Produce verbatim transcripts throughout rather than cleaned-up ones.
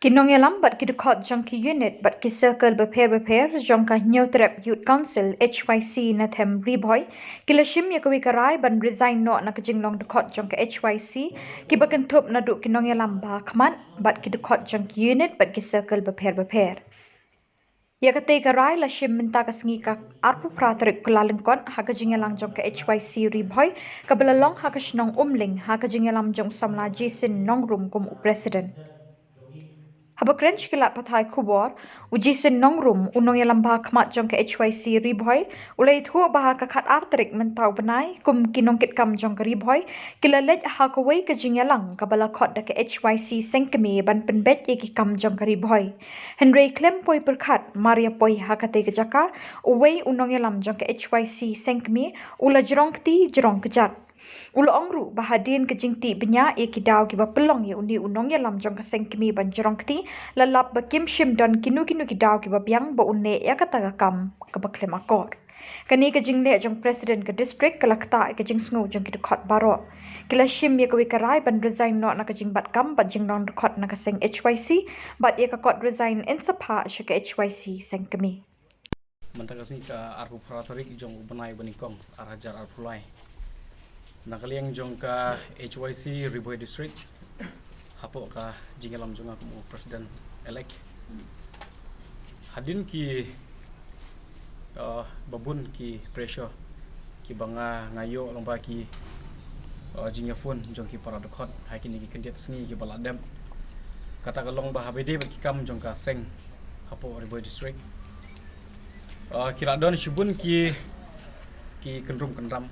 Ki nongïalam bad ki dkhot jong ki unit bad ki circle bapher bapher jong ka Hynñiewtrep Youth Council, H Y C, na them Ri Bhoi ki la shim ïa kawei ka rai ban resign noh na ka jinglong dkhot jong ka H Y C, kiba kynthup naduh ki nongïalam ba ha khmat bad ki dkhot jong ki unit bad ki circle bapher bapher. Ïa katei ka rai la shim mynta ka sngi ka arphew phra tarik Kyllalyngkot ha ka jingïalang jong ka H Y C Ri Bhoi, kaba la long ha ka shnong Umling, ha ka jingïalam jong u samla Jason Nongrum kum u president. Haba kren sha ki lad pathai khubor, u Jason Nongrum, u nongïalam ba ha khmat jong ka H Y C Ri Bhoi, u la ïathuh ba ha ka khatar tarik mynta u bnai, kum ki nongkitkam jong ka Ri Bhoi ki la leit ha kawei ka jingïalang kaba la khot da ka H Y C Sengkmie ban pynbeit ïa ki kam jong ka Ri Bhoi. Hynrei khlem poi pyrkhat, mar ïa poi ha katei ka jaka, uwei u nongïalam jong ka H Y C Sengkmie u la jrong kti jrong kjat. U la ong ruh ba hadien ka jingtih bniah ïa ki daw kiba pynlong ïa une u nongïalam jong ka Sengkmie ban jrong kti, la lap ba kim shym don kino kino ki daw kiba biang ba un neh ïa kata ka kam kaba khlem akor. Kane ka jingleh jong president ka district ka la ktah ïa ka jingsngew jong ki dkhot baroh. Ki la shim ïa kawei ka rai ban resign noh na ka jingbat kam bad jinglong dkhot na ka seng H Y C, bad ïa ka kot resign yn sa phah sha ka H Y C Sengkmie. Mynta ka sngi ka arphew phra tarik jong u bnai ba nyngkong, ar hajar arphew lai, na ka liang jong ka H Y C Ri Bhoi District, hapoh ka jingïalam jong nga kum u president elect, hadien ki, uh, babun ki pressure kiba nga, nga ïoh lyngba ki, uh, jingïaphone jong ki para dkhot ha kine ki khyndiat sngi kiba la dep. Kata ka long ba haba ïadei bad ki kam jong ka seng hapoh Ri Bhoi District, uh, ki la don shibun ki, ki kynrum kynram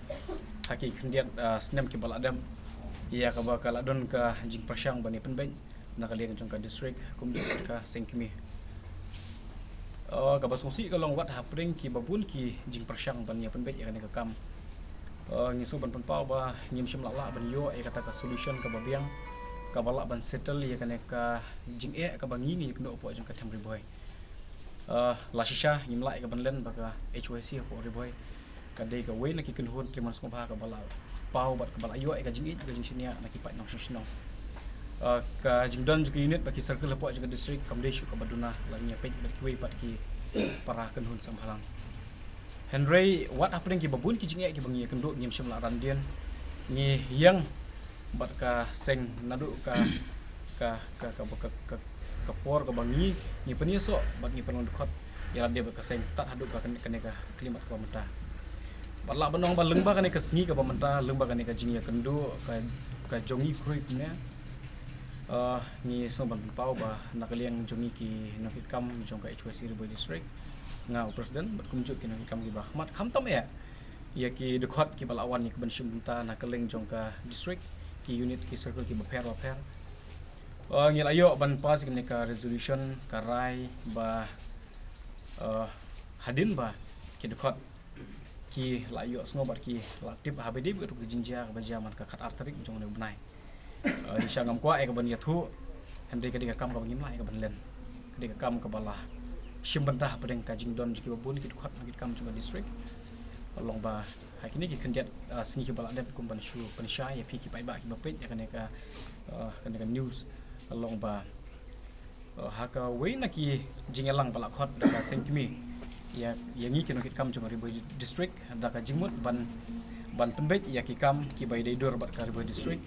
ha ki khyndiat, uh, snem kiba la dep, ïa kaba ka la don ka jingpyrshang ban ïa pynbeit na ka liang jong ka district kum ka Sengkmie. Uh, kaba sngewsih ka long wat hapdeng ki babun ki jingpyrshang ban ïa pynbeit ïa kane ka kam, uh, ngi sngew ban pynpaw ba ngim shym lah lah ban ïoh ïa kata ka solution kaba biang, kaba lah ban settle ïa kane ka jingeh kaba ngi, ngi ïakynduh hapoh jong ka them Ri Bhoi. Uh, la shisha ngim lah ïa ka ban len ba ka H Y C hapoh Ri Bhoi ka dei kawei na ki kynhun tymmen sngewbha kaba la paw bad kaba la ïoh ïa ka jingïeit, ka jingshaniah na ki paid nongshong shnong. Uh, ka jingdon jong ki unit bad ki circle hapoh jong ka district kam dei shuh kaba duna lada ngi ïa peit bad kiwei pat ki para kynhun seng bhalang. Hynrei wat hapdeng ki babun ki jingeh kiba ngi ïakynduh, ngim shym lah ran dien, ngi ïeng bad ka seng naduh ka, ka, ka, ka, ka, ka, ka por kaba ngi, ngi pynïasoh bad ngi pynlong dkhot ïa lade bad ka seng tad haduh ka kane, kane ka khyllipmat kaba mynta. Bad lah ban ong ba lyngba kane ka sngi kaba mynta, lyngba kane ka jingïakynduh ka, ka jong ngi khrui kumne, uh, ngi sngew ban pynpaw ba na ka liang jong ngi ki nongkitkam jong ka H Y C Ri Bhoi District, nga u president bad kumjuh ki nongkitkam kiba ha khmat, khamtam eh ïa ki dkhot kiba la wan ïa ka ban shim bynta na ka liang jong ka district, ki unit, ki circle kiba pher bapher, uh, ngi la ïoh ban pass ïa kane ka resolution, ka rai ba, uh, hadien ba ki dkhot ki la ïohsngew bad ki la tip haba ïadei bad ka jingjia kaba jia man ka khatar tarik jong une u bnai. Uh, shisha ngam kwah ïa ka ban ïathuh, hynrei ka dei ka kam kaba ngim lah ïa ka ban len. Ka dei ka kam kaba la shim bynta hapdeng ka jingdon jong ki babun ki dkhot nongkitkam jong ka district. Long ba ha kine ki khyndiat, uh, sngi kiba la dep kum ban shu pynshai ïa phi ki paidbah kiba peit ïa kane ka, uh, kane ka news, long ba, uh, ha kawei na ki jingïalang ba la khot da ka Sengkmie ïa, ïa ngi ki nongkitkam jong ka Ri Bhoi District da ka jingmut ban, ban pynbeit ïa ki kam kiba ïadei dur bad ka Ri Bhoi District.